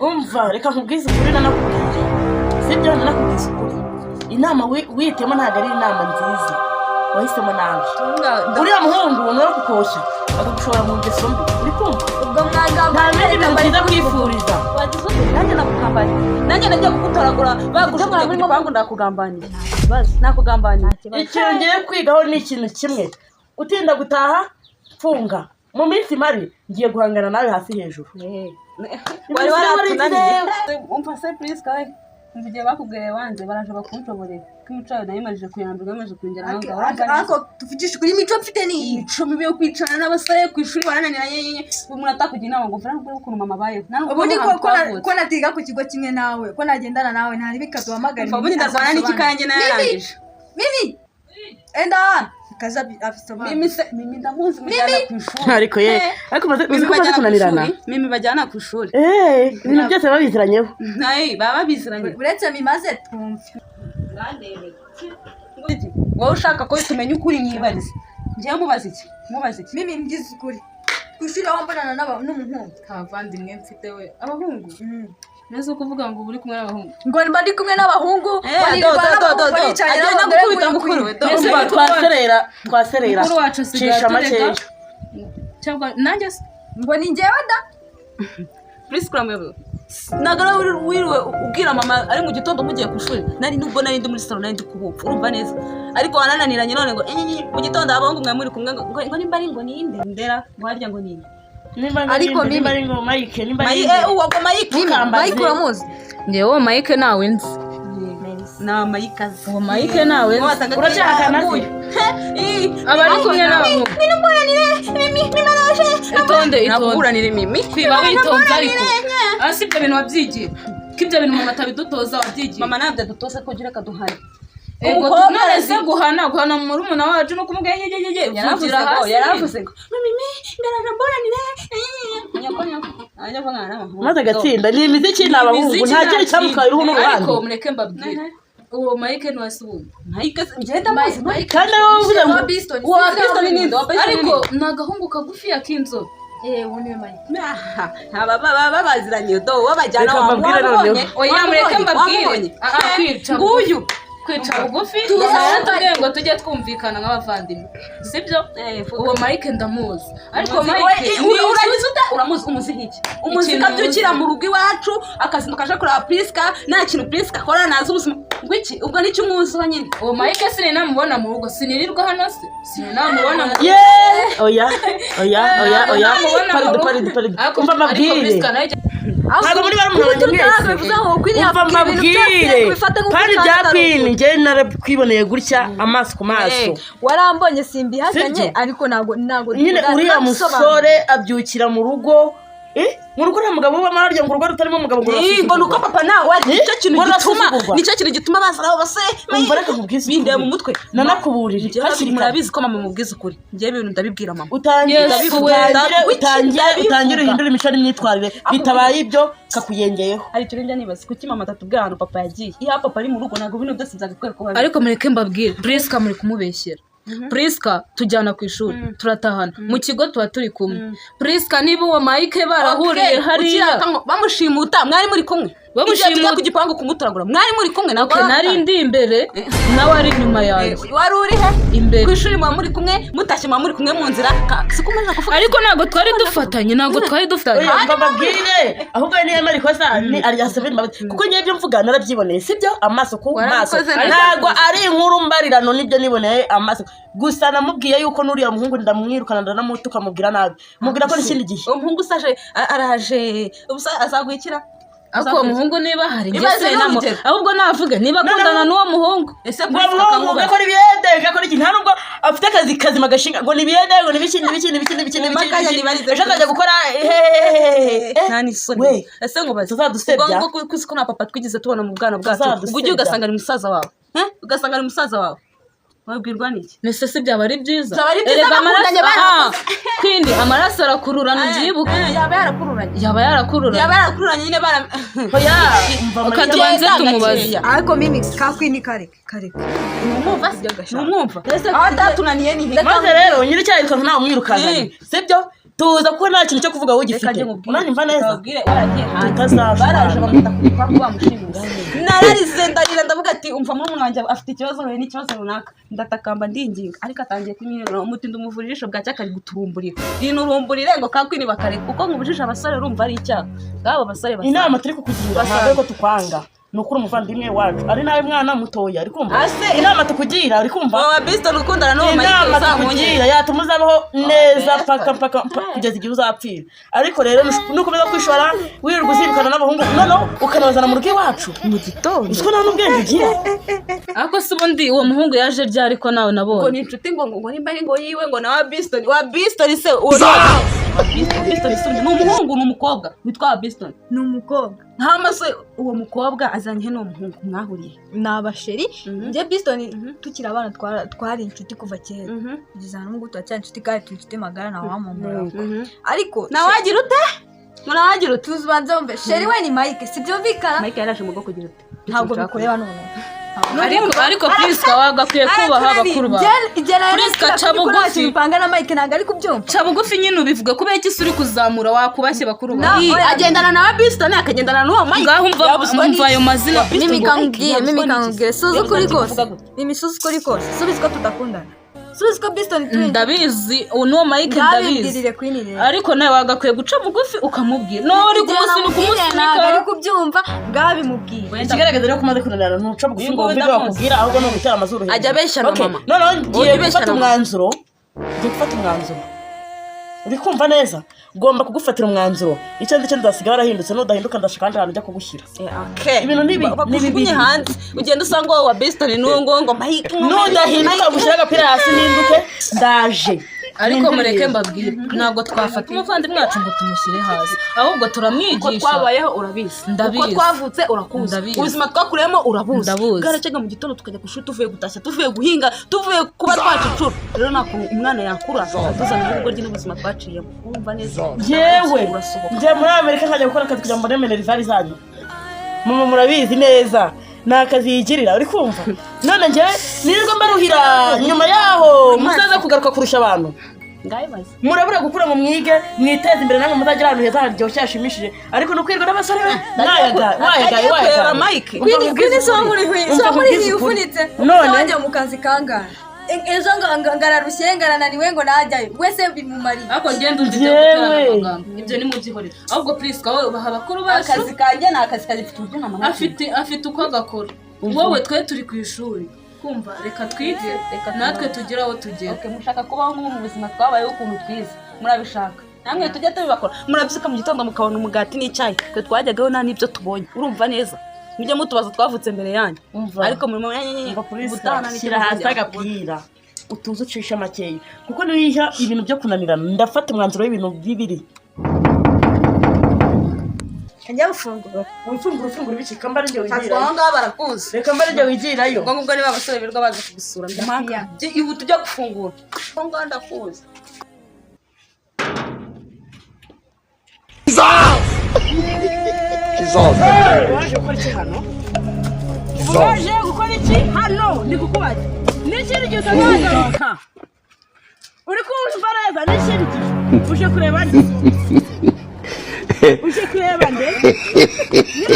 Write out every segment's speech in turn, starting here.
Umva, reka nkubwize ukuri, nanakubwiye, sibyo? Nanakubwiza ukuri, inama wihitiyemo ntabwo ari inama nziza, wahisemo nabi. Uriya muhungu ni uwo kukoshya akagushora mu ngeso mbi, uri kumva? Ubwo Nta mwagambaniye. bindi bintu byiza kwifuriza. Wagize ute? Nanjye nakugambaniye, nanjye nagiye kugutoragura bagushuka ku gipangu, ndakugambaniye, nakugambaniye. Ikintu ngiye kwigaho ni ikintu kimwe: utinda gutaha, mfunga. Mu minsi mari ngiye guhangana nawe hasi hejuru. Wari waratunaniye. Umva se Priska we, umva, igihe bakubwiye wanze, baraje bakunshobore ko imico yawe nayimarije kuyandura, imaze kongera aho ngaho. Urumva neza? Ariko tuvugishe ukuri, imico mfite ni iyi. Imico mibi yo kwicarana n'abasore ku ishuri barananiranye. Umuntu atakugira inama ngo mvura ukuntu mama abayeho. Nta nubwo Ubundi ko ahantu ko na- twavutse. ko natiga ku kigo kimwe nawe, ko nagendana nawe, ntari bikaduhamagara. Umva, ubundi ndarwana n'iki kanjye nararangije. Mimi, enda hano kaza abisobanura. Mimi se, Mimi ndamuzi, mujyana ku ishuri. Ariko ye, ariko uzi Mimi ko umaze bajyana ku kunanirana. ishuri, Mimi bajyana ku ishuri. Eee, ibintu byose baba biziranyeho. Nayi baba biziranye. Uretse mimaze twumve. Wowe ushaka ko tumenya ukuri, mwibarize. Njyewe mubaza iki? Mubaza iki? Mimi, mbwize ukuri, ku ishuri aho mbonana n'umuhungu? Nta mfite we, abahungu neza ukuvuga ngo uba uri kumwe n'abahungu. Ngo mba ndi kumwe n'abahungu? Eh, Baririrwa do, do, do, n'abahungu, do. baricaranye Agenda n'abagore. gukubita Nguyu mukuru we, do. Mbese Umva, mukuru wacu- twaserera, twaserera. Mukuru wacu asigaye Cisha aturega. makeya. Cyangwa nanjye se? Ngo ni njyewe da. Prisca, uramuyobewe? Ntabwo ari wowe wiriwe ubwira mama ari mu gitondo mugiye ku ishuri? Nari nubwo nari ndi muri salo, nari ndi kubumva, urumva neza, ariko wanananiranye none ngo enyenye mu gitondo abahungu mwe muri kumwe, ngo nimba ari ngo ninde ndera, ngo harya ngo ninde? Nimba ari Ariko nde, nimba Mimi- ari ngo Mike, nimba ari Mayi nde. eh, uwo ngo Mayike. Mimi. Ntukambaze. Mike uramuzi? Njyewe uwo Mike ntawe nzi. Ni amayikazi. Uwo Mike ntawe nzi. Uracyahakana se? Aba ari kumwe n'abahungu. Itonde, itonde. Nakuburanira Mimi. Kwiba witonze, ariko asi ibyo bintu wabyigiye ko ibyo bintu mama atabidutoza, wabyigiye? Mama ntabwo adutoza ko gira akaduhana. Ego. Umukobwa None se guhana murumuna wacu no kumubwira yegegege yaravuze uvugira ngo hasi? Yaravuze ngo Mimi ngaraje mburanire nyako nyako nyako mwana n'abahungu. Maze agatsinda ni imiziki, ni abahungu. Imiziki. Nta kintu cyamutwaye uruhu n'uruhande. Ariko mureke mbabwire, uwo Mike ntiwase ubundi. Mike ngenda muzi Mike. Kandi ari wowe uvuze ngo Wa Biston. Uwo Kristo ni ninde? Wa Biston ni Ariko ninde? ni agahungu kagufi ak'inzobe. Eh, uwo niwe Mike. Aha, baba babaziranye do, wabajyana. Reka mbabwire noneho. Oya, mureke mbabwire. Ah, ah, kwica Nguyu. Kwica bugufi, yaratubwiye ngo tujye twumvikana nk'abavandimwe, sibyo? Uwo Mike ndamuzi, ariko Mike ni Uragize ute? Uramuzi? Umuzi nk'iki? Umuzi Ikintu kabyukira mu rugo iwacu, akazinduka aje kureba Priska, nta kintu Priska akora, ntazi ubuzima ngwiki. Ubwo nicyo umuzi wa nyine? Uwo Mike sininamubona mu rugo, sinirirwa hano se, sininamubona mu rugo. Ye, oya, oya, oya, oya. Namubona mu Parido, rugo. parido, parido. Ariko Umva ariko mbabwire. Priska nawe Ntabwo muri barumuna banjye mwese. Bivuze ngo ukwiriye Umva ibintu byose mbabwire, ubifate nk'uko kandi usanzwe bya ari Queen, ukuri. njye narakwiboneye gutya amaso ku maso. Warambonye, simbihakanye. Sibyo? Ariko ntabwo Nyine ntabwo uriya ntabisobanuro. musore abyukira mu rugo. Mu rugo nta mugabo ubamo, ararya ngo urugo rutarimo umugabo ngo Ngo ni uko rurasuzugurwa. Papa nawe nicyo kintu Ngo gituma rurasuzugurwa. Nicyo kintu gituma baza abo basore. Umva, reka nkubwize Bindeba ukuri. mu mutwe. Nanakuburire Njyewe hakiri kare. murabizi ko mama mubwiza ukuri, njyewe ibintu ndabibwira mama. Utangire Yesu we. utangire Wiki, utangire ndabivuga. utangire uhindure imico n'imyitwarire, bitabaye ibyo kakuyengeyeho. Hari ikintu njya nibaza: kuki mama atatubwira ahantu papa yagiye? Iyo papa ari mu rugo, ntabwo bino byose byagakwiye kuba biri. Ariko mureke mbabwire, Priska muri kumubeshyera. Priska tujyana ku ishuri, turatahana, mu kigo tuba turi kumwe. Priska, niba uwo Mike barahuriye Okay, hariya ukirata ngo bamushimuta mwari muri kumwe? Bamushimuta- Igihe tujya ku gipangu kumutoragura mwari muri kumwe? Ntabwo Okay, wari nari uhari. ndi imbere, nawe ari inyuma yanjye. Eh, wari uri he? Imbere. Ku ishuri muba muri kumwe, mutashye muba muri kumwe mu nzira. Si ko umaze kuvuga? Ariko ntabwo twari dufatanye, ntabwo twari dufatanye. Oya, mva mbabwire, ahubwo niyo yemera ikosa ni aryasabira imbabazi, kuko ngewe ibyo mvuga narabyiboneye, sibyo? Amaso ku maso. Warabikoze. Ntabwo ari inkuru mbarirano, nibyo niboneye amaso gusa. Namubwiye yuko n'uriya muhungu ndamwirukana, ndanamutuka, mubwira nabi, mubwira ko n'ikindi gihe. Uwo muhungu usaje araje ubusa azaguhikira. Ariko uwo muhungu niba hari njye Ibaze sinamo n'urugero. Ahubwo navuge niba akundana n'uwo muhungu. Ese Ngo Priska muhungu akamubaza? gakora ibiyede, gakora iki, nta nubwo afite akazi kazima gashinga, ngo ni ibiyede, ngo ni ibiki n'ibiki n'ibiki n'ibiki n'ibiki Makanya n'ibiki. nibarize. Ejo azajya gukora hehehehe. Nta n'isoni. We. Ese ngo baze Tuzadusebya. Ubwo ngubwo kuzi ko na papa twigeze tubona mu bwana bwacu, Tuzadusebya. ubwo ugiye ugasanga ni musaza wawe. Eh? Ugasanga ni musaza wawe, wabwirwa n'iki? Nese se byaba ari byiza? Byaba ari byiza Erega bakundanye. amaraso, Barakoze. aha, kwindi amaraso arakururana, ubyibuke. Yaba yarakururanye. Yaba yarakururanye. Yaba yarakururanye nyine bara Oya, umva. Reka Mariya. tubanze tumubaze. Ariko Mimi, ka Queen, kareke kareke. Numwumva se? Numwumva aho atatunaniye ni he? Maze rero nyiri icyaha yirukanka, ntawe umwirukankanye, sibyo? Tuza kuko nta kintu cyo kuvuga wowe ugifite. Uranyumva neza? Baraje bamuta ku gipangu bamushimusa. Nararize ndarira ndavuga ati umva murumuna wanjye afite ikibazo huye n'ikibazo runaka. Ndatakamba ndinginga ariko atangiye kunyerera umuti ndumuvura ijisho bwacya kari guturumburira. Rinurumburire ngo kakwini bakareka kuko nkubujije abasore urumva ari icyaha. Ngabo abasore basanga. Inama turi kukugira ntabwo ariko tukwanga. Ni ukuri umuvandimwe wacu ari nawe mwana mutoya ari kumva inama tukugira uri kumva wowe Biston ukundana n'uwo Mike inama uzamunyere tukugira yatuma uzabaho neza paka paka kugeza igihe uzapfira. Ariko rero nukomeza kwishora wirirwa uzirukana n'abahungu noneho ukanabazana mu rugo iwacu mu gitondo uziko nta n'ubwenge ugira. Ariko se ubundi uwo muhungu yaje ryari ko nawe ngo nabonye ni inshuti ngo ngo nimba ari ngo yiwe ngo na wa Biston wa Biston se uwo wa Biston se ni umuhungu ni umukobwa witwa wa Biston Ni umukobwa. Hama se uwo mukobwa azanye n'uwo muhungu mwahuriye Ni abasheri. Njye Biston tukiri abana twari inshuti kuva kera. Kugeza n'ubu turacyari inshuti kandi turi inshuti magara nta wamumbura. Ariko nawagira ute? Murawagira ute? Tubanze wumve sheri we ni Mike sibyumvikana. Mike yaraje mu rugo kugira ute? Ntabwo bikureba none. Ariko Priska wagakwiye kubaha abakuru bawe. Priska ca bugufi. Bipanga na Mike ntabwo ari kubyumva. Ca bugufi nyine ubivuga kubera iki uri kuzamura wakubashye bakuru bawe. Agendana na Biston akagendana n'uwo Mike. Ngaho umva ayo mazina. Mimi kangubwire suzi ukuri kose. Mimi suzi ukuri kose. Subiza ko tudakundana. Subiza ko Biston turi. Ndabizi uno Mike ndabizi. Ariko nawe wagakwiye guca bugufi ukamubwira. No uri kumusunika. Ntabwo ari kubyumva ngabimubwira. Ikigaragaza rero ko umaze kunanirana ntuca bugufi ngo wumve ibyo bakubwira ahubwo ni ugutera amazuru hejuru. Ajya abeshya na mama. Noneho ngiye gufata umwanzuro. Ngiye gufata umwanzuro. Uri kumva neza? Ugomba kugufatira umwanzuro. Icyo ndicyo nzasiga warahindutse nudahinduka ndashaka kandi ahantu njya kugushyira. Ibintu nibi bakujugunye hanze. Ugenda usanga wowe wa Biston n'uwo ngo ngo Mike. Nudahinduka gushyira agapira hasi ninduke ndaje. Ariko mureke mbabwire ntabwo twafata umuvandimwe wacu ngo tumushyire hasi ahubwo turamwigisha. Uko twabayeho urabizi, uko twavutse urakuzi, ubuzima twakuriyemo urabuzi. Bwaracyaga mu gitondo tukajya ku ishuri tuvuye gutashya tuvuye guhinga tuvuye kuba twacicura. Rero nta kuntu umwana yakura atuzanira urugo rye n'ubuzima twaciyemo. Urumva neza? Yewe njye muri Amerika nkajya gukora akazi kugira ngo mbone minerivare zanyu. Mama murabizi neza ni akazi yigirira uri kumva. None njye nirirwa mbaruhira nyuma yaho muzaza kugaruka kurusha abantu. Murabura gukura ngo mwige mwiteze imbere namwe muzagira ahantu heza haryoshye hashimishije ariko ni ukwirwa n'abasore wayagaye Mike. Kwini so muri ufunitse none wajya mu kazi kangahe ejo ngararushye ngarananiwe ngo najyayo wese bimumariye. Ariko ngenda umva ibyo guterana amagambo ibyo ni mubyihorere. Ahubwo Priska wowe ubaha abakuru bacu. Akazi kanjye ni akazi kagifite uburyo na mama afite uko agakora. Wowe twe turi ku ishuri kumva reka twige natwe tugire aho tugera. Okay, mushaka kubaho nk'ubu mu buzima twabayeho ukuntu twize murabishaka namwe tujya tubibakora. Murabyuka mu gitondo mukabona umugati n'icyayi twe twajyagaho nta n'ibyo tubonye. Urumva neza? Mujye mutubaza twavutse mbere yanyu. Ariko muri mutana shyira hasi agapira utuze ucisha makeya kuko niwiha ibintu byo kunanirana ndafata umwanzuro w'ibintu bibiri. Njya gufungura. Ufungura ufungura ibiki kambara njye wigirayo. Aho ngaho barakuzi. Reka mbara njye wigirayo. Ubwo ngubwo niba abasore birirwa baza kugusura ndamaka. Ihute ujya gufungura. Aho ngaho ndakuzi. Waje gukora iki hano? Waje gukora iki hano? Ndi kukubaza. N'ikindi gihe utazagaruka. Uri kumva neza n'ikindi gihe. Uje kureba nde? Uje kureba nde?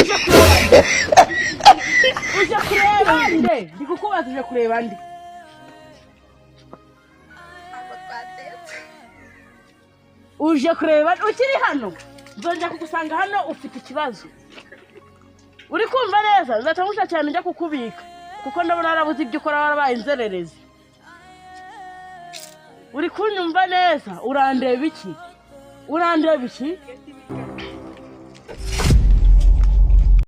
Uje kureba nde? Uje kureba nde? Ndi kukubaza uje kureba nde? Uje kureba ukiri hano? Nzongera kugusanga hano ufite ikibazo. Uri kumva neza? Nzatangusha cyane njya kukubika kuko ndabona warabuze ibyo ukora warabaye inzererezi. Uri kunyumva neza? Urandeba iki? Urandeba iki?